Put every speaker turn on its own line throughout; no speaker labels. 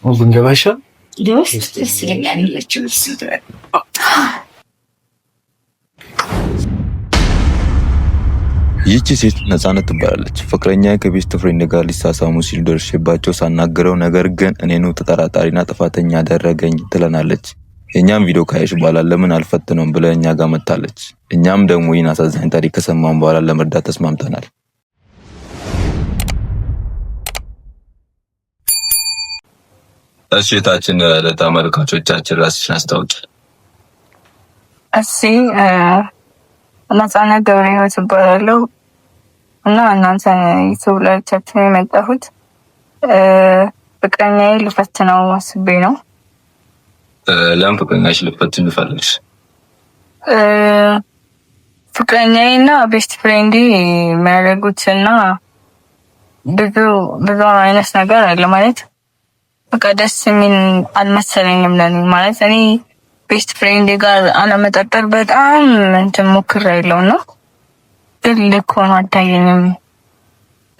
ብንገባ ይሻል።
ደስ ይለኛል።
ይህቺ ሴት ነፃነት ትባላለች። ፍቅረኛ ከ best friend ጋር ሊሳሳሙ ሲሉ ደርሼባቸው ሳናግረው ነገር ግን እኔኑ ተጠራጣሪና ጥፋተኛ አደረገኝ ትለናለች። የእኛም ቪዲዮ ካየሽ በኋላ ለምን አልፈትነውም ብለ እኛ ጋር መታለች። እኛም ደግሞ ይህን አሳዛኝ ታሪክ ከሰማን በኋላ ለመርዳት ተስማምተናል። እሺ እህታችን ለተመልካቾቻችን ራስሽን አስታውቂ።
እሺ ነፃነት ገብረ ህይወት እባላለሁ እና እናንተ ዩቱብ ላይ የመጣሁት ፍቅረኛዬ ልፈትነው አስቤ ነው።
ለምን ፍቅረኛሽ ልፈትን ፈለግሽ?
ፍቅረኛዬ እና best friend ኤ የሚያደርጉት እና ብዙ ብዙ አይነት ነገር አለ ማለት በቃ ደስ የሚል አልመሰለኝም ለኔ። ማለት እኔ best friend ኤ ጋር አለመጠርጠር በጣም እንትን ሞክሬያለሁ ነው፣ ግን ልክ ሆኖ አልታየኝም።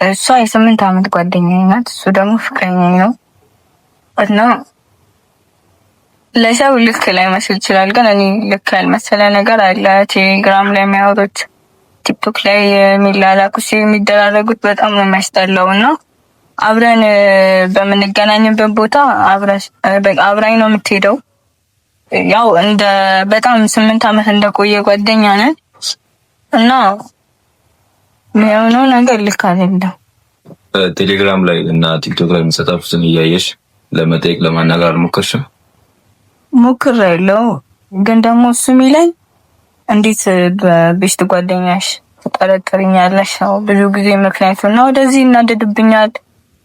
እሷ የ8 አመት ጓደኛዬ ናት፣ እሱ ደግሞ ፍቅረኛዬ ነው እና ለሰው ልክ ላይመስል ይችላል፣ ግን እኔ ልክ ያልመሰለ ነገር አለ። ቴሌግራም ላይ የሚያወሩት፣ ቲክቶክ ላይ የሚላላኩ የሚደራረጉት በጣም ነው የሚያስጠላው እና አብረን በምንገናኝበት ቦታ አብራኝ ነው የምትሄደው። ያው እንደ በጣም 8 አመት እንደቆየ ጓደኛ ነን እና የሆነው ነገር ልክ አይደለም።
ቴሌግራም ላይ እና ቲክቶክ ላይ የሚጻጻፉትን እያየሽ ለመጠየቅ ለማናገር አልሞከርሽም?
ሞክሬያለሁ፣ ግን ደግሞ እሱ የሚለኝ እንዴት በ best ጓደኛሽ ትጠረጥርኛለሽ ነው ብዙ ጊዜ ምክንያቱ እና ወደዚህ እናደድብኛል።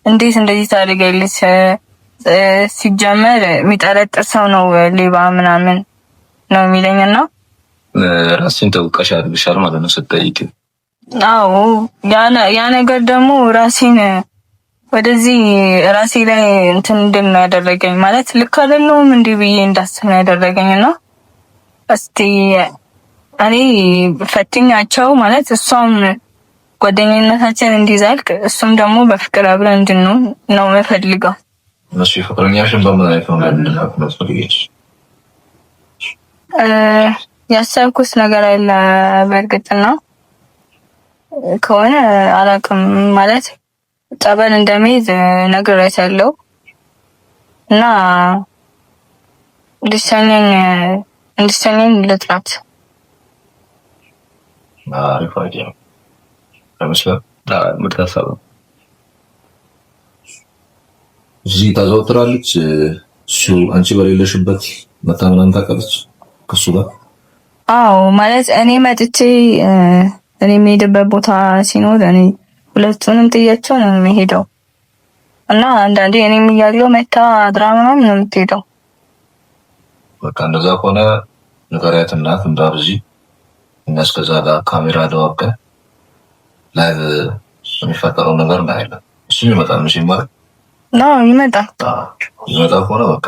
እንዴት እንደዚህ ታደርጊያለሽ? ሲጀመር የሚጠረጥር ሰው ነው ሌባ ምናምን ነው የሚለኝ እና
ራስሽን ተወቃሽ አድርግሻል ማለት ነው ስትጠይቂ።
አዎ ያ ነገር ደግሞ ራሴን ወደዚህ ራሴ ላይ እንትን እንድል ነው ያደረገኝ። ማለት ልክ አይደለሁም እንዲህ ብዬ እንዳስብ ነው ያደረገኝ እና እስቲ እኔ ፈትኛቸው ማለት እሷም ጓደኝነታችን እንዲዘልቅ እሱም ደግሞ በፍቅር አብረን እንድንሆን ነው የምፈልገው።
እሱ ፍቅረኛሽን በምን አይነት መንገድ
ያሰብኩት ነገር አለ። በእርግጥ ነው ከሆነ አላውቅም ማለት ጠበል እንደሚይዝ ነግሬያታለሁ እና እንድትሸኘኝ ልጥራት።
አሪፍ idea ነው። ምርጥ ሀሳብ ነው።
እዚህ ታዘወትራለች። እሱ አንቺ በሌለሽበት መታ ምናምን ታውቃለች ከሱ ጋር?
አዎ ማለት እኔ መጥቼ እኔ የምሄድበት ቦታ ሲኖር እኔ ሁለቱንም ጥያቸው ነው የሚሄደው እና አንዳንዴ እኔም እያለሁ መታ አድራ ምናምን ነው የምትሄደው።
በቃ እንደዛ ከሆነ ንገሪያትና ትምጣ እዚህ። እኛ እስከዛ ጋር ካሜራ ደዋብቀን live የሚፈጠረው ነገር እናያለን። እሱም ይመጣል መቼም ማለት
ነው ይመጣል።
ይመጣ ከሆነ በቃ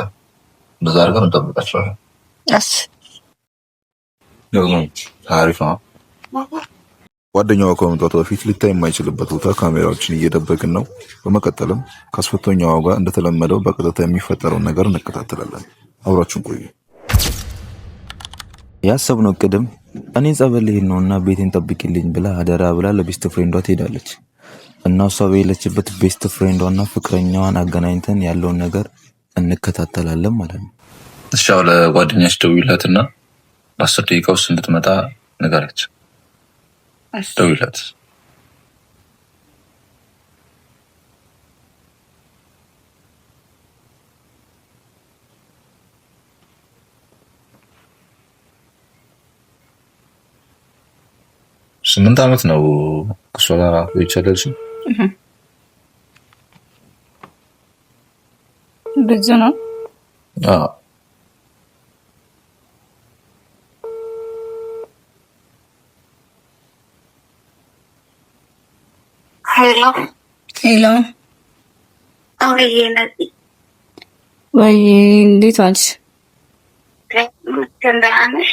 እንደዛ አድርገን እንጠብቃቸዋለን።
እሺ
አሪፍ ነው።
ጓደኛዋ ከመምጣቷ በፊት ሊታይ የማይችልበት ቦታ ካሜራዎችን እየደበቅን ነው። በመቀጠልም ከአስፈተኛዋ ጋር እንደተለመደው በቀጥታ የሚፈጠረውን ነገር እንከታተላለን። አብራችሁን ቆዩ።
ያሰብነው ቅድም እኔ ጸበል ልሄድ ነው እና ቤቴን ጠብቂልኝ ብላ አደራ ብላ ለ best friend ዷ ትሄዳለች እና እሷ በሌለችበት best friend ዷና ፍቅረኛዋን አገናኝተን ያለውን ነገር እንከታተላለን ማለት ነው።
እሺ ያው ለጓደኛሽ ደውይላትና በ10 ደቂቃ ውስጥ እንድትመጣ ንገሪያት። ደውይላት። 8 ዓመት ነው ከእሷ ጋር ቆይቻለሁ።
ብዙ ነው።
አዎ
ሄሎ
ሄሎ፣
አውዬ ነፂ፣
ወይ እንዴት ዋልሽ?
ደህና ነሽ?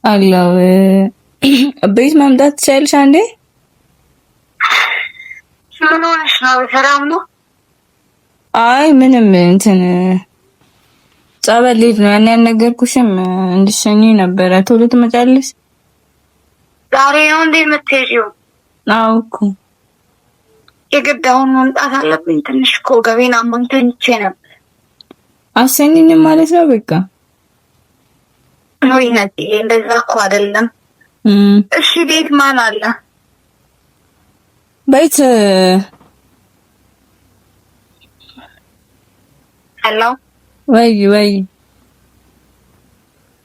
አለሁ። ቤት መምጣት ትችያለሽ አንዴ?
ምን ሆነሽ ነው? ሰላም ነው?
አይ ምንም እንትን ጸበል ልሄድ ነው። ያን ያልነገርኩሽም እንድትሸኚኝ ነበረ። ቶሎ ትመጫለሽ?
ዛሬ ነው እንዴ የምትሄጂው?
አዎ እኮ
የግድ አሁን መምጣት አለብኝ። ትንሽ እኮ ገቤን አሞኝ ተኝቼ ነበር።
አሰኝኝም ማለት ነው። በቃ
ወይ ነፂ፣ እንደዛ እኮ አይደለም። እሺ ቤት ማን አለ?
ቤት
Hello፣
ወይ ወይ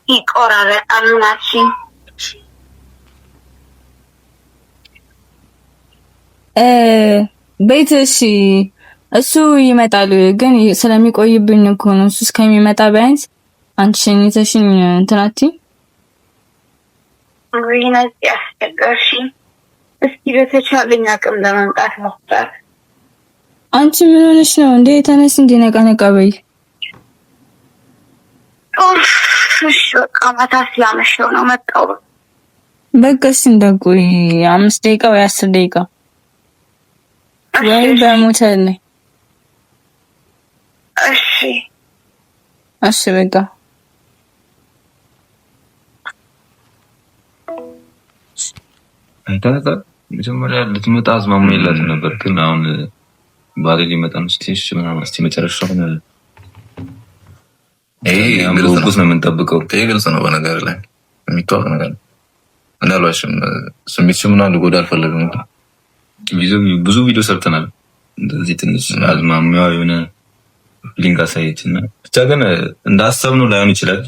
ይቆራረጣል። ምን አልሽኝ?
ቤት እሺ፣ እሱ ይመጣል፣ ግን ስለሚቆይብኝ እኮ ነው። እሱ እስከሚመጣ ቢያንስ አንቺ ሸኝተሽኝ እንትን አትይም?
ወይ ነፂ፣ አስቸገርሽኝ። እስኪ በተቻለኝ አቅም ለመምጣት ሞክራለሁ።
አንቺ ምን ሆነሽ ነው እንዴ? ተነስ እንዴ፣ ነቃ ነቃ በይ።
እሺ በቃ ማታ ስላመሸው ነው መጣው።
በቃ እሺ፣ እንዳትቆይ 5 ደቂቃ ወይ 10 ደቂቃ ወይ በሞተር ነይ።
እሺ
እሺ በቃ
አንተ መጀመሪያ ልትመጣ አዝማሚያ የላትም ነበር፣ ግን አሁን ባሌ ሊመጣ ነው ስትይ እሺ ምናምን እስኪ መጨረሻውን በጉጉት ነው የምንጠብቀው።
ይሄ ግልጽ ነው፣ በነገር ላይ የሚታወቅ ነገር ነው። እንዳልዋሽም ስሜትሽ ምናምን ልጎዳ አልፈለግም።
ብዙ ቪዲዮ ሰርተናል። እንደዚህ ትንሽ አዝማሚያዋ የሆነ feeling አሳየች እና ብቻ ግን እንዳሰብነው ላይሆን ይችላል።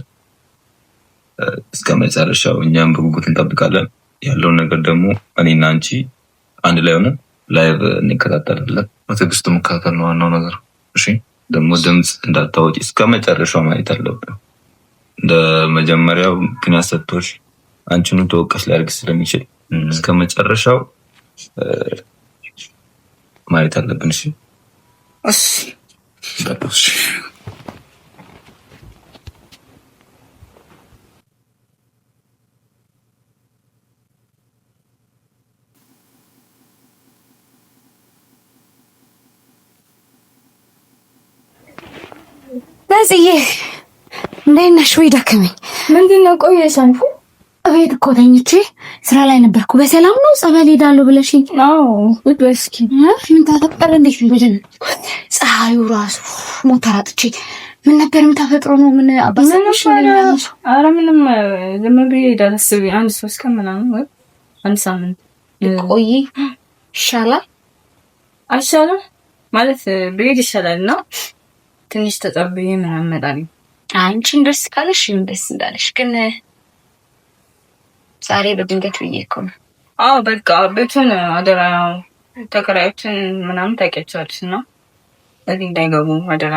እስከ መጨረሻው እኛም በጉጉት እንጠብቃለን። ያለውን ነገር ደግሞ እኔና አንቺ አንድ ላይ ሆነን live እንከታተላለን።
በትዕግስት መከታተል ነው ዋናው ነገር። እሺ
ደግሞ ድምፅ እንዳታወጪ እስከ መጨረሻው ማየት አለብን። እንደ መጀመሪያው ምክንያት ሰጥቶሽ አንቺኑ ተወቀስ ሊያደርግ ስለሚችል እስከ መጨረሻው ማየት አለብን። እሺ
እሺ
ነጽዬ እንዴት ነሽ? ወይ ደከመኝ።
ምንድን ነው ቆየሽ? አንቺ
እቤት እኮ ተኝቼ ስራ ላይ ነበርኩ። በሰላም ነው? ጸበል ሄዳለሁ ብለሽኝ?
አዎ። እስኪ
ምን ተፈጠረ? እንዴት ነው? ፀሐዩ ራሱ ሞተር አጥቼ ምን ነበር የምታፈጥሮ ነው? ምን አባሰሽ?
ኧረ ምንም ዝም ብዬ ሄዳለሁ። አስቢ አንድ 3 ቀን ምናምን ወይ አንድ ሳምንት
ቆይ ይሻላል።
አይሻልም ማለት ብሄድ ይሻላል እና ትንሽ ተጸብዬ ምናምን እመጣለሁ።
አንቺን ደስ ካለሽ ደስ እንዳለሽ። ግን ዛሬ በድንገት ብዬ እኮ ነው።
አዎ በቃ ቤቱን አደራ ተከራዮችን ምናምን ታውቂያቸዋለሽ እና እዚህ እንዳይገቡ አደራ።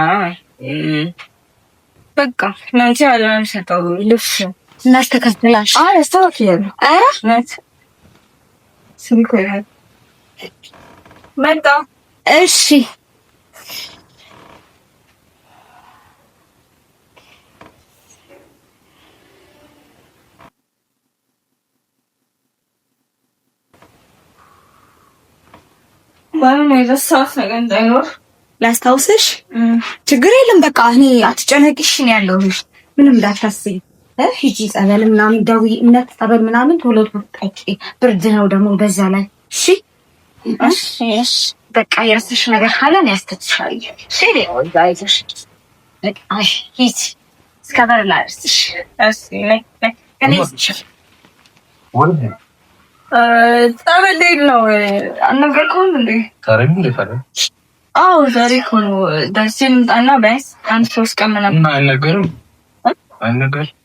በቃ ለአንቺ አደራ ሰጠው። ልብስ
እናስተካክላሽ።
አይ አስተካክያለሁ። ኧረ ስልኩ ይላል መጣ።
እሺ
የረሳሁት ነገር እንዳይኖር
ላስታውስሽ። ችግር የለም በቃ እኔ አትጨነቂሽ ነው ያለሁልሽ። ምንም እንዳታስቢ። ሂጂ ጸበል ምናምን ደዊ እምነት ጸበል ምናምን ቶሎ ጠጪ። ብርድ ነው ደግሞ በዛ ላይ። እሺ
እሺ፣
በቃ የረሳሽ ነገር ካለ እኔ አስተችሻለሁ። እሺ አይዞሽ። በቃ ሂጂ እስከ በር ላደርስሽ።
እሺ ነይ ነይ። ጸበል ልሄድ ነው። አልነገርኩህም እንዴ? አዎ ዛሬ እኮ ነው። ደርሼ ልምጣና ቢያንስ አንድ 3 ቀን ምናምን
አይነገርም። አይነገርም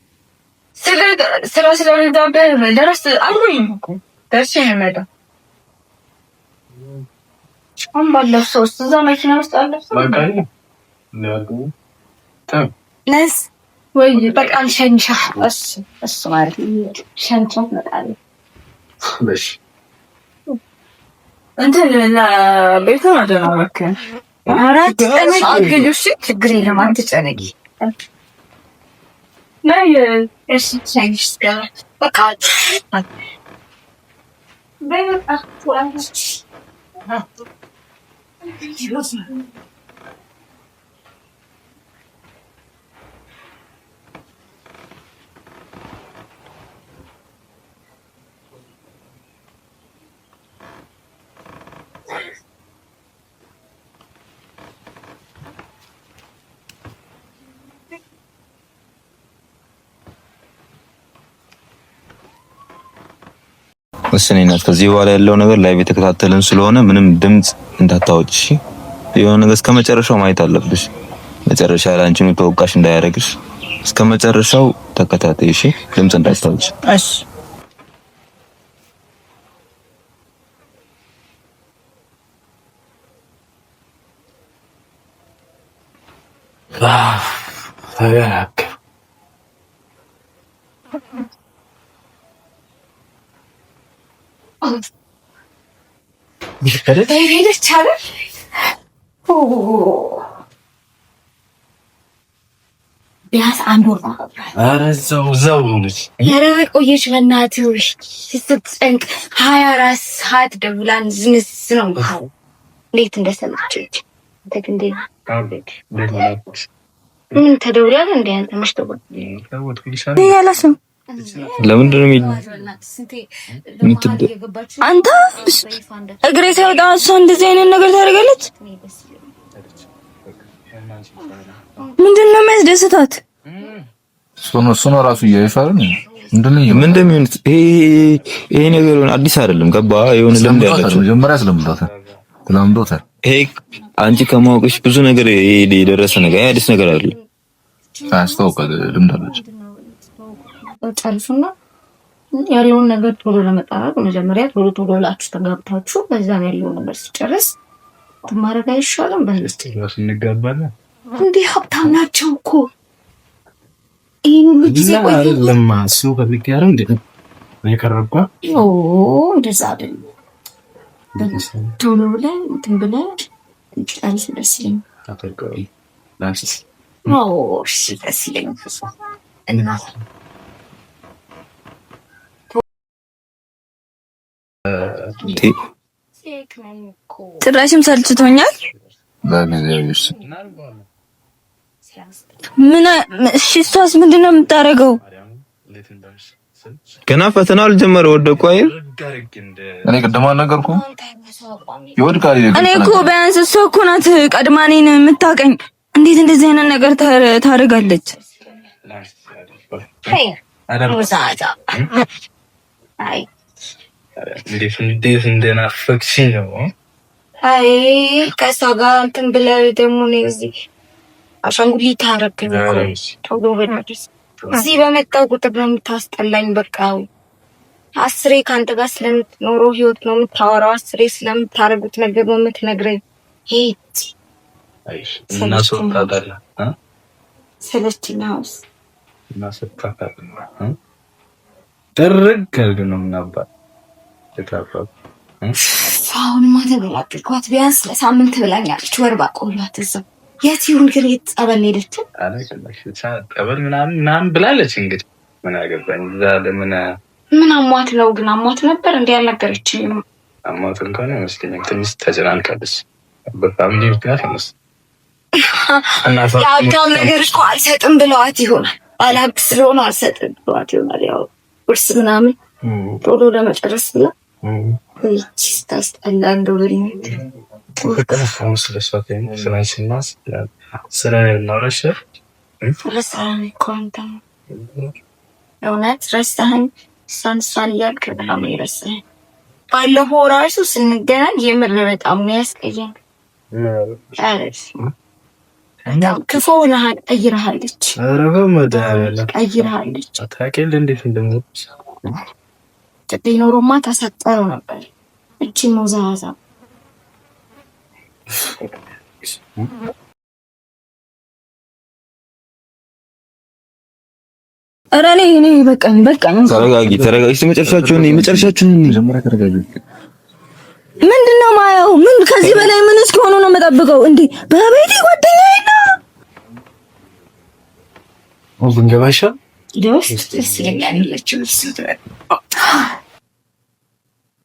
ስራ ስለበዛብህ ደረስ አልኩኝ እኮ ደርሼ ነው የምመጣው። አሁን ባለብሰው ውስጥ እዛ መኪና ውስጥ አለብሰው
ነስ
ወይ
በቃ ልሸኝሻ። እሱ እሱ ማለት ሸኝቼ እመጣለሁ።
እንትን ለቤቱን አደራ እባክህ።
ኧረ አትጨነቂ፣ ችግር የለም አትጨነቂ።
ነይ
እሺ ሸኝሽ በቃ
እሺ እኔ እናት ከዚህ በኋላ ያለው ነገር ላይ የተከታተልን ስለሆነ ምንም ድምጽ እንዳታወጪ እሺ። የሆነ ነገር እስከ መጨረሻው ማየት አለብሽ። መጨረሻ ላይ አንቺን ተወቃሽ እንዳያደርግሽ እስከ መጨረሻው ተከታተይ እሺ። ድምጽ እንዳታወጪ
እሺ።
ሄደች አይደል? ቢያንስ አንድ ወር
ኧረ እዛው እዛው ሆነች።
ኧረ ቆየች። በእናትህ ስትጨንቅ 24 ሰዓት ደውላን ዝንዝ ነው። እንዴት እንደሰለቸች አንተ ግን ምን ተደውላል እንዴ? አንተ መች ደውል
እያለች ነው።
ለምንድን ነው
አንተ እግሬ ሳይወጣ እሷ እንደዚህ አይነት ነገር ታደርጋለች? ምንድን ነው የሚያስደስታት?
እሱ ነው ራሱ እያየሽ አይደል?
ምን እንደሚሆን ይሄ ነገር አዲስ አይደለም። ገባ የሆነ ልምድ ያለችው
መጀመሪያ ስለምዶታል ተላምዶታል።
ይሄ አንቺ ከማወቅሽ ብዙ ነገር የደረሰ ነገር ይሄ አዲስ ነገር አይደለም።
አያስታውቃል። ልምድ አለች።
ጨርሱና ያለውን ነገር ቶሎ ለመጣራት መጀመሪያ ቶሎ ቶሎ ብላችሁ ተጋብታችሁ በዛም ያለውን ነገር ሲጨርስ ማድረግ አይሻልም?
እንጋባለን።
እንዲህ ሀብታም ናቸው እኮ ይህን ሁሉ ጊዜ
ቆይተው እሱ ፈልጌ አይደል እንዴ የቀረብኳ?
እንደዛ አይደለም። ቶሎ ብለህ እንትን ብለህ ጨርስ። ደስ ይለኛል። ደስ ይለኛል እና
ጭራሽም ሰልችቶኛል። ምን እሺ፣ እሷስ ምንድን ነው የምታደርገው?
ገና ፈተና አልጀመረ ወደቁ። አይ
እኔ ቅድም አልነገርኩም? ይወድቃል።
እኔ እኮ ቢያንስ እሷ እኮ ናት ቀድማ እኔን የምታውቀኝ። እንዴት እንደዚህ አይነት ነገር ታደርጋለች?
እንዴት እንደናፈቅሽኝ ነው።
አይ ከእሷ ጋር እንትን ብለህ ደግሞ እኔ እዚህ አሻንጉሊት አደረገኝ እኮ ቶሎ ብለህ እዚህ በመጣው ቁጥር ነው የምታስጠላኝ። በቃ አስሬ ከአንተ ጋር ስለምትኖረው ህይወት ነው የምታወራው። አስሬ ስለምታደርጉት ነገር ነው የምትነግረኝ። ሄት ሰለችኝ።
ጥርግ አድርገን ነው የምናባት
አሁንማ ተገላገልኳት። ቢያንስ ለሳምንት ብላኛለች። ወር ባቆሏት እዛው የት ይሁን ግን የት ጸበል ነው የሄደችው?
ጸበል ምናምን ምናምን ብላለች። እንግዲህ ምን አገባኝ እዛ ለምን
ምን አሟት ነው ግን? አሟት ነበር እንዲ አልነገረችኝም።
አሟት እንኳን አይመስለኝም። ትንሽ ተጨናንቃለች በ family ምክንያት ይመስል
የሀብታም ነገር እኮ አልሰጥም ብለዋት ይሆናል። ባለሀብት ስለሆነ አልሰጥም ብለዋት ይሆናል። ያው ውርስ ምናምን ቶሎ ለመጨረስ ብላ ስታስጠላ እንደው እውነት ረሳኸኝ። እሷን እሷን እያልክ በጣም ነው የረሳኸኝ። ባለፈው እራሱ ስንገናኝ የምር በጣም ነው ያስቀየም። ክፉ ሆነሃል። ቀይረሃለች፣ ቀይረሃለች። ጥጤ ኖሮማ ታሳጠረው ነበር። እቺ ሞዛዛ
ኧረ እኔ እኔ በቃኝ በቃኝ።
ተረጋጊ ተረጋጊ። እስኪ መጨረሻችሁን መጨረሻችሁን
ምንድን ነው ማየው? ምን ከዚህ በላይ ምን እስኪሆኑ ነው የምጠብቀው? እንዴ በቤቴ ጓደኛዬ ነው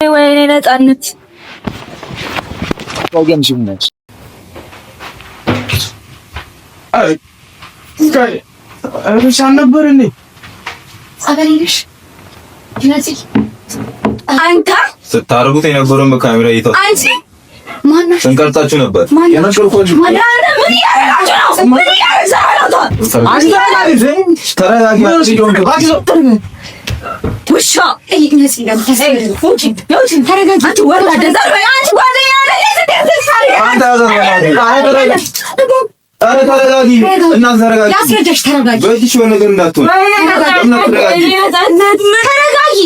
ወይኔ ነፃነት አንተ
ስታደርጉት የነበረውን በካሜራ እይታ
አንቺ
ስንቀርጻችሁ ነበር።
ውሻ
ተረጋጊ፣ እናት ተረጋጊ፣
ላስረዳሽ። ተረጋጊ፣
በዚህ የሆነ ነገር እንዳትሆን።
ተረጋጊ።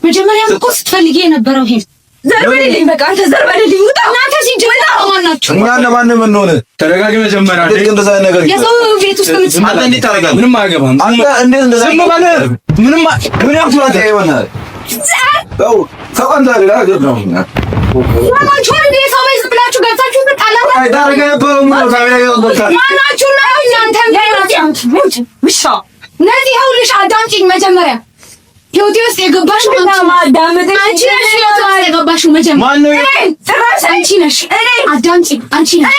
መጀመሪያም እኮ ስትፈልጊ የነበረው ይሄ
ዘር በልልኝ፣ በቃ አንተ ዘር በልልኝ። ውጣ
እናንተ ሲጀመር ማናችሁ?
እኛ እነማን የምንሆን?
ተረጋጊ። መጀመሪያ
እንዴት እንደዛ ነገር
የሰው ቤት ውስጥ
አንተ እንዴት ታደርጋለህ?
ምንም አያገባህም።
አንተ እንዴት እንደዛ
ዝም በል። ምንም ምን ያክል
ይሆናል?
ማናችሁ? የሰው ቤት ዝም ብላችሁ ገብታችሁ ትጣላላችሁ። ማናችሁ ነው እናንተ?
ውሻ
ነዚህ ይኸውልሽ፣ አዳምጪኝ መጀመሪያ ህይወቴ ውስጥ የገባሽው አንቺ ነሽ። ህይወቴ ውስጥ የገባሽው መጀመሪያ አንቺ ነሽ። አዳምጪኝ፣ አንቺ ነሽ።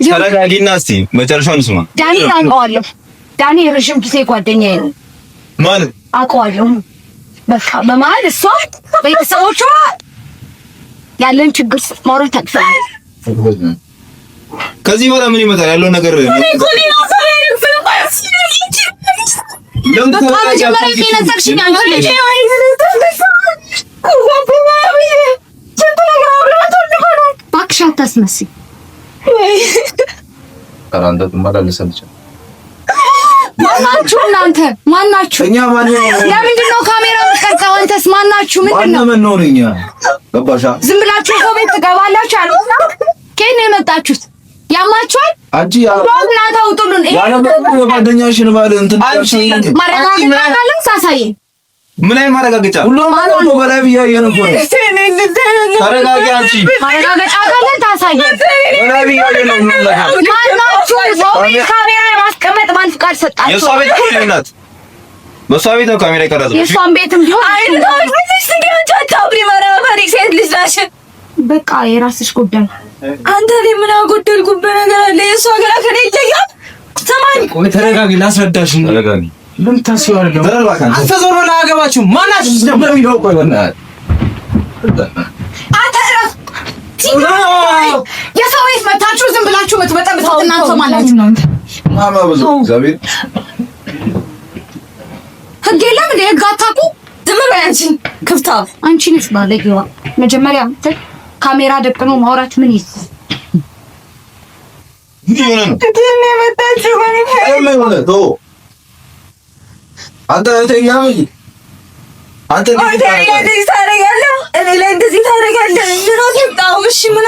ተረጋጊና እስኪ መጨረሻውን ስማ።
ዳኒ አውቀዋለሁ። ዳኒ የረዥም ጊዜ ጓደኛዬ ነው።
ማለት
አውቀዋለሁ። በቃ በመሀል እሷ ቤተሰቦቿ ያለን ችግር ማውራት አልፈልግም።
ከዚህ በኋላ ምን ይመጣል? ያለው ነገር
በቃ መጀመሪያ የነጠቅሽኝ አንቺ ነሽ። እባክሽ አታስመስይ። ማናችሁ እናንተ ማናችሁ?
እኛ ማን
ለምንድን ነው ካሜራ የምትቀርጸው? አንተስ ማናችሁ? ምንድን ነው
ማን ነው? እኛ ገባሻ?
ዝም ብላችሁ ሰው ቤት ትገባላችሁ። አሉ ከየት ነው የመጣችሁት? ያማችኋል።
አንቺ
እናንተ አውጡልን።
ጓደኛሽን ባል እንትን
ማረጋገጫ ካለ ሳሳይ
ምን አይነት ማረጋገጫ?
ሁሉም ነው በላይ ብያየን እኮ ነው።
ተረጋጊ አንቺ።
ማረጋገጫ ካለ ታሳይ።
በላይ ብያየን ነው።
ማናችሁ ሰው ቤት ካሜራ የማስቀመጥ ማን ፍቃድ ሰጣችሁ?
የእሷ ቤት እኮ ነው ናት። በእሷ ቤት ነው ካሜራ የቀረጸው።
የእሷን ቤትም ቢሆን
ሴት ልጅ ናሽ።
በቃ የራስሽ ጉዳይ።
አንተ ላይ ምን አጎደልኩብህ ነገር አለ? የእሷ ገና ከኔ ይለያል። ሰማኝ።
ቆይ ተረጋጊ፣ ላስረዳሽ።
ተረጋጊ።
ለምን ታስቢው አይደለም? አንተ ዞር በል፣ አያገባችሁም። ማናችሁ?
አንተ እረፍ። የሰው ቤት መታችሁ ዝም ብላችሁ የምትበጠብጡት እናንተ ማናችሁ? ህግ የለም እንደ ህግ አታውቁ።
ዝም በይ አንቺ ክፍታ።
አንቺ ነሽ ባለጌዋ። መጀመሪያ ካሜራ ደቅኖ ማውራት ምን ይዝ
አንተ አንተ
እኔ ላይ እንደዚህ ታደርጋለህ? ምን አስወጣው? እሺ ምን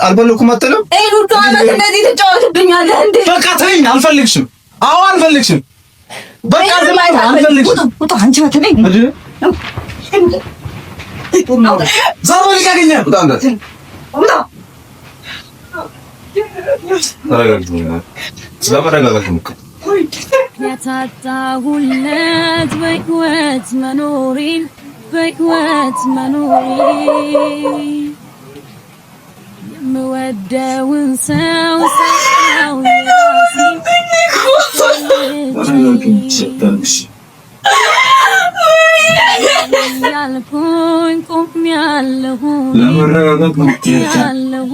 አልፈለኩም አትልም?
ይሄን ሁሉ ዓመት እንደዚህ ትጫወትብኛለህ እንዴ?
በቃ ተይኝ፣ አልፈልግሽም። አዎ አልፈልግሽም። በቃ ዝም በይ፣ አልፈልግሽም።
ውጣ አንቺ በተለይ
ዞር በል ልቀቀኝ።
ውጣ።
ለመረጋጋት ሞክር።
ያታጣሁለት በሕይወት መኖሬን በሕይወት መኖሬን የምወደውን ሰው ሳጣው ያልኩኝ ቆሜያለሁ
ለመረጋጋት ሞክር።
ያለሁ